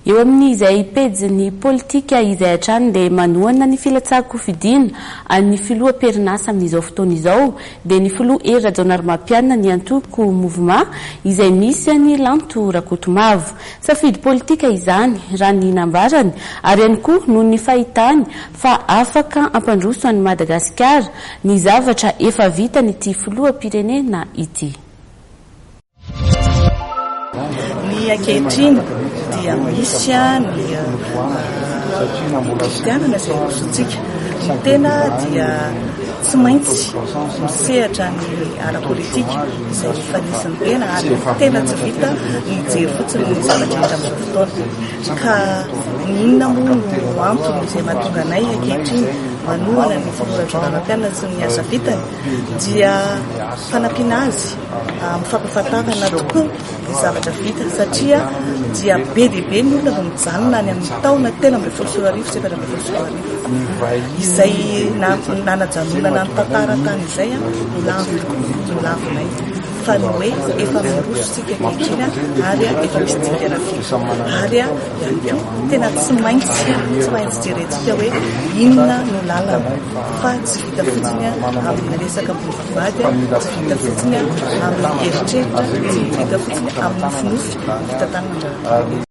Eo amin'izay pejin'ny politika izay hatrany dia manohana ny filatsahan-kofidina an'ny filoha am-perinasa amin'izao fotoana izao dia ny filoha Hery Rajaonarimampianina ny antoko Mouvement izay misy an'i Lanto Rakotomavo. Safidy politika izany raha ny nambarany ary ihany koa noho ny fahitany fa afaka hampandroso an'i Madagasikara ny zavatra efa vitan'ity filoham-pirenena ity. Ny ankehitriny dia misy ny fifidianana izay rosoantsika. Ny tena dia tsy maintsy misehatra ny ara-politika izay efa nisy ny tena ary tena tsy vita ny mijery fotsiny ny zava-drehetra amin'izao fotoana. Ka ny inona moa no antony izay mahatonga anay ankehitriny manohana ny filoha Rajaonarimampianina sy ny asa vitany dia fanampiana azy amin'ny fampahafantarana tokoa ny zavatra vita satria dia be dia be ny olona vao mijanona any amin'ny taona 2013 sy 2014 izay nanajanonana ny tantara tany izay nolaviko nolavinay fa ny hoe efa miroso isika ankehitriny ary efa misy dingana vita ary ihany koa tena tsy maintsy tsy maintsy jerentsika hoe inona no lalana fa tsy vita fotsiny amin'ny resaka vady, tsy vita fotsiny amin'ny eritreritra, tsy vita fotsiny amin'ny nofinofy, vita tanana.